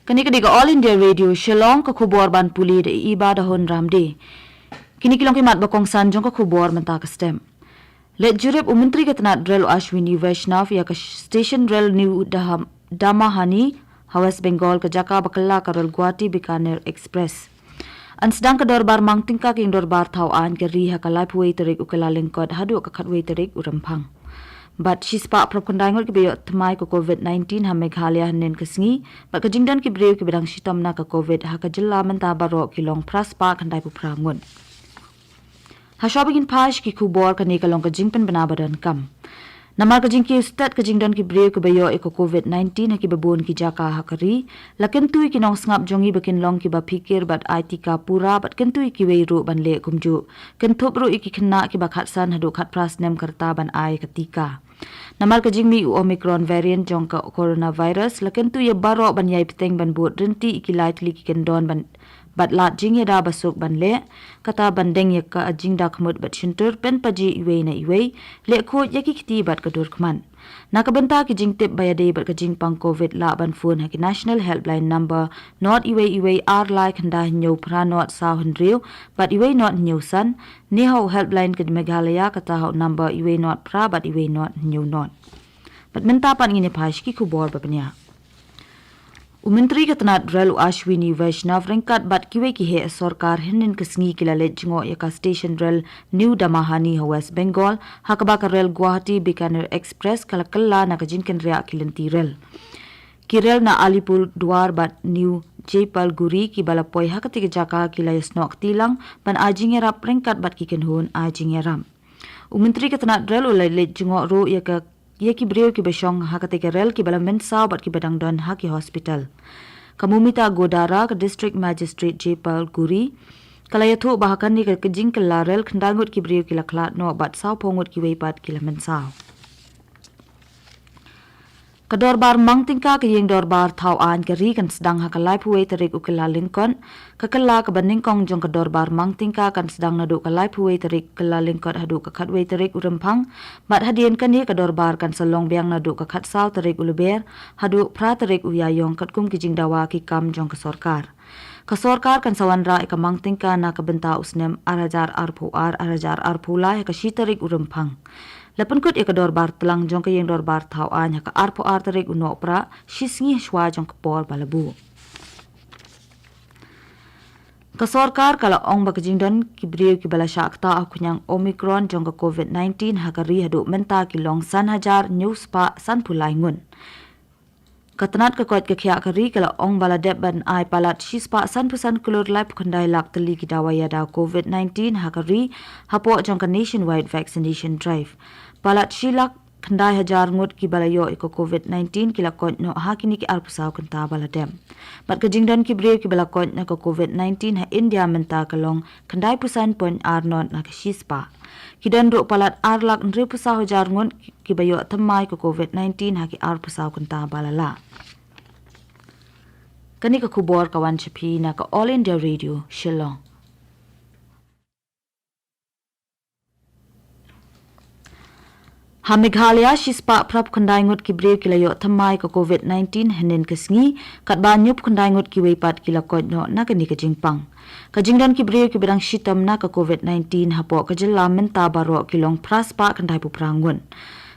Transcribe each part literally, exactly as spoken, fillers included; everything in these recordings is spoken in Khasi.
Kane ka dei ka All India Radio Shillong, ka khubor ban pule da i Iba Dahun Ramde. Kine ki long ki mat ba kongsan jong ka khubor mynta ka step. Leit jurip, u Myntri ka tnat rel u Ashwini Vaishnaw ïa ka station rel New Daham-, Damahani ha West Bengal, ka jaka ba kylla ka rel Guwahati Bikaner Express. Yn sdang ka dorbar mang tyngka ka ïing dorbar thaw aiñ ka ri ha ka laiphew wei tarik u Kyllalyngkot haduh ka khatwei tarik u Rymphang. Bad shispah phra phew khyndai ngut kiba ïoh thymmai ka covid nineteen ha Meghalaya hynnin ka sngi, bad ka jingdon ki briew kiba dang shitom na ka covid ha ka jylla mynta baroh ki long phra spah khyndai phew phra ngut. Hashwa ba ngin phai sha ki khubor, kane ka long ka jingpynbna ba donkam. Namar ka jingkiew stet ka jingdon ki briew kiba ïoh ïa ka covid nineteen ha kiba bun ki jaka ha ka ri, la kyntu ïa ki nongsngap jong ngi ba kin long kiba phikir bad ai tika pura, bad kyntu ïa kiwei ruh ban leh kumjuh. Kynthup ruh ïa ki khynnah kiba khatsan haduh khatphra snem ka rta ban ai ka tika. Namar ka jingmih u Omicron variant jong ka coronavirus, la kyntu ïa baroh ban ïai bteng ban bud ryntih ïa ki lai tylli ki kyndon ban, bad lad jingïada ba suk ban leh, kata ban deng ïa ka jingda khmut bad shyntur, pynpaji iwei na iwei, leh khuid ïa ki kti bad ka dur khmat. Na ka bynta ki jingtip ba ïadei bad ka jingpang covid, lah ban phone ha ki National Helpline number, nod iwei iwei ar lai khyndai hynñiew phra nod saw hynriew, bad iwei nod hynñiew san, ne ha u helpline ka Meghalaya, kata ha u number iwei nod phra bad iwei nod hynñiew nod. Bad mynta pat ngin ïa phai sha ki khubor ba bniah. U Myntri ka tnat rel u Ashwini Vaishnaw ryngkat bad kiwei ki heh sorkar hynnin ka sngi ki la leit jngoh ïa ka station rel New Damahani ha West Bengal, ha kaba ka rel Guwahati Bikaner Express ka la kylla na ka jingkynriah ki lynti rel. Ki rel na Alipurduar bad New Jalpaiguri kiba la poi ha katei ka jaka ki la ïasnoh kti lang ban ai jingïarap ryngkat bad ki kynhun ai jingïarap. U Myntri ka tnat rel u la leit jngoh ruh ïa ka, ïa ki briew kiba shong ha katei ka rel kiba la mynsaw bad kiba dang don ha ki hospital. Ka Mumita Godara, ka District Magistrate Jalpaiguri, ka la ïathuh ba ha kane ka jingkylla rel khyndai ngut ki briew ki la khlad noh bad saw phew ngut kiwei pat ki la mynsaw. Ka dorbar mang tyngka ka ïing dorbar thaw aiñ ka ri kan sdang ha ka laiphew wei tarik u Kyllalyngkot. Ka kylla kaba nyngkong jong ka dorbar mang tyngka kan sdang naduh ka laiphew wei tarik Kyllalyngkot haduh ka khatwei tarik u Rymphang. Bad hadien kane ka dorbar kan sa long biang naduh ka khatsaw tarik u Lber haduh phra tarik u Ïaïong katkum ki jingdawa ki kam jong ka sorkar. Ka sorkar kan sa wanrah ïa ka mang tyngka na ka bynta u snem ar hajar arphew ar, ar hajar arphew lai ha ka shi tarik u Rymphang. La pynkut ïa ka dorbar tlang jong ka ïing dorbar thaw aiñ ha ka arphew ar tarik u Nohprah, shi sngi hashwa jong ka por ba la buh. Ka sorkar ka la ong ba ka jingdon ki briew kiba la shah ktah ha u khñiang Omicron jong ka covid nineteen ha ka ri haduh mynta ki long san hajar hynñiew spah sanphew lai ngut. Ka tnat ka koit ka khiah ka ri ka la ong ba la dep ban ai palat shi spah sanphew san klur laiphew khyndai lak tylli ki dawai ïada covid nineteen ha ka ri, hapoh jong ka nationwide vaccination drive. Palat shi lak khyndai hajar ngut kiba la ïoh ïa ka covid nineteen ki la koit noh ha kine ki arphew saw kynta ba la dep. Bad ka jingdon ki briew kiba la koit na ka covid nineteen ha India mynta ka long khyndai phew san point ar nod na ka shi spah. Ki don ruh palat ar lak hynriewphew saw hajar ngut kiba ïoh thymmai ka covid nineteen ha ki arphew saw kynta ba la lah. Kane ka khubor ka wan sha phi na ka All India Radio Shillong. Ha Meghalaya, shi spah phra phew khyndai ngut ki briew ki la ïoh thymmai ka covid nineteen hynnin ka sngi, katba hynñiew phew khyndai ngut kiwei pat ki la koit noh na kane ka jingpang. Ka jingdon ki briew kiba dang shitom na ka covid nineteen hapoh ka jylla mynta baroh ki long phra spah khyndai phew phra ngut.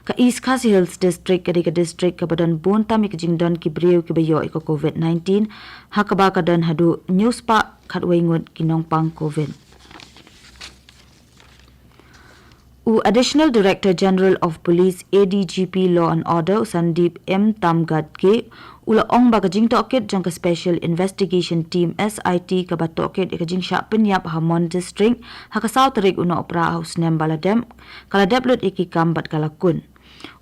Ka East Khasi Hills District ka dei ka district kaba don bun tam ïa ka jingdon ki briew kiba ïoh ïa ka covid nineteen, ha kaba ka don haduh hynñiew spah khatwei ngut ki nongpang covid. U Additional Director General of Police, A D G P Law and Order, u Sandeep M Tamgatge, u la ong ba ka jingtohkit jong ka Special Investigation Team, S I T, kaba tohkit ïa ka jingshah pynïap ha Mon District ha ka saw tarik u Nohprah ha u snem ba la dep, ka la dep lut ïa ki kam bad ka la kut.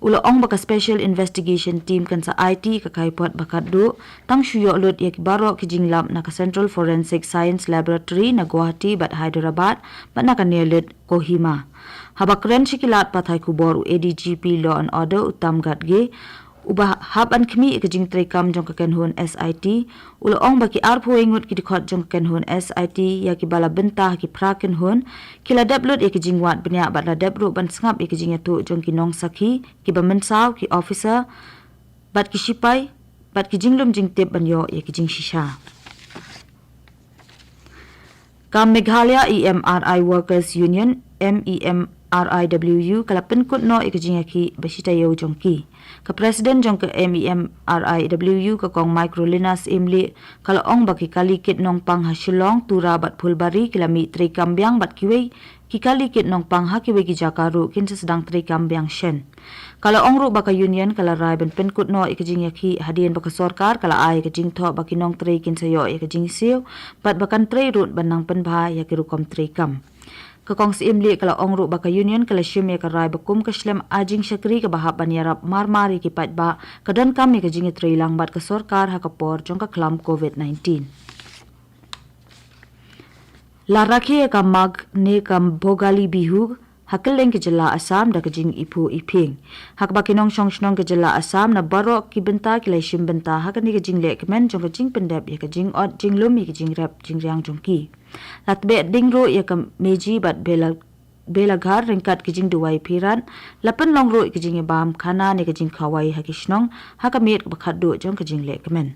U la ong ba ka Special Investigation Team kan sa aiti ïa ka kaiphod ba khatduh, tang shu ïoh lut ïa ki baroh ki jinglap na ka Central Forensic Science Laboratory na Guwahati bad Hyderabad, bad na ka Nairobi, Kohima. Haba kren sha ki lad pathai khubor, u A D G P Law and Order, u Tamgatge, uba hap ban khmih ïa ka jingtrei kam jong ka kynhun S I T, u la ong ba ki arphew wei ngut ki dkhot jong ka kynhun S I T, ïa kiba la bynta ha ki phra kynhun, ki la dep lut ïa ka jingwad bniah bad la dep ruh ban sngap ïa ka jingïathuh jong ki nongsakhi, kiba mynsaw, ki officer, bad ki shipai, bad ki jinglum jingtip ban ïoh ïa ki jingshisha. Ka Meghalaya E M R I Workers Union, M E M R I W U, ka la pynkut noh ïa ka jingïakhih ba shi taïew jong ki. Ka President jong ka M E M R I W U, ka Kong Microlina Syiemlieh, ka la ong ba ki kali kit nongpang ha Shillong, Tura bad Phulbari ki la mih treikam biang bad kiwei ki kali kit nongpang ha kiwei ki jaka ruh kin sa sdang treikam biang shen. Ka la ong ruh ba ka Union ka la rai ban pynkut noh ïa ka jingïakhih hadien ba ka sorkar ka la ai ïa ka jingthoh ba ki nongtrei kin sa ïoh ïa ka jingsiew bad ba kan trei ruh ban nang pynbha ïa ki rukom treikam. Ka Kong Syiemlieh ka la ong ruh ba ka Union ka la shim ïa ka rai ba kum ka shlem ai jingshakri kaba hap ban ïarap marmar ïa ki paidbah, ka donkam ïa ka jingïatreilang bad ka sorkar ha ka por jong ka khlam COVID nineteen. La rakhe ïa ka Magh ne ka Bhogali Bihu ha kylleng ka jylla Assam da ka jingiphuh iphieng. Ha kaba ki nongshong shnong ka jylla Assam na baroh ki bynta ki la shim bynta ha kane ka jingleh kmen jong ka jingpyndep ïa ka jingot jinglum ïa ka jingrep jingriang jong ki. La tbeh ding ruh ïa ka Meji bad Bela, Belaghar ryngkat ki jingduwai pyrshah, la pynlong ruh ïa ka jingïabam khana ne ka jingkhawai ha ki shnong ha ka miet kaba khatduh jong ka jingleh kmen.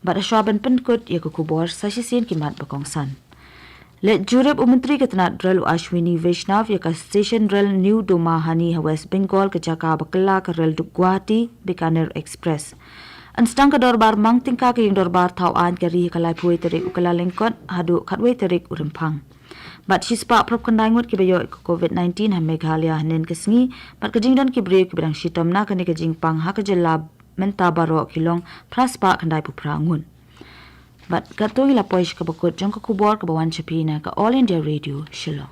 Bad hashwa ban pynkut ïa ka khubor, sa shisien ki mat ba kongsan. Leit jurip u Myntri ka tnad rel u Ashwini Vaishnaw ïa ka station rel New Domahani ha West Bengal, ka jaka ba kylla ka rel Guwahati Bikaner Express. Yn sdang ka dorbar mang tyngka ka ïing dorbar thaw aiñ ka ri ha ka laiphew wei tarik u Kyllalyngkot haduh khatwei tarik u Rymphang. Bad shispah phraphew khyndai ngut kiba ïoh ïa ka COVID nineteen ha Meghalaya hynnin ka sngi, bad ka jingdon ki briew kiba dang shitom na kane ka jingpang ha ka jylla mynta baroh ki long phraspah khyndaiphew phra ngut. Bad katto ngi la poi sha kaba kut jong ka khubor kaba wan sha phi na ka All India Radio Shillong.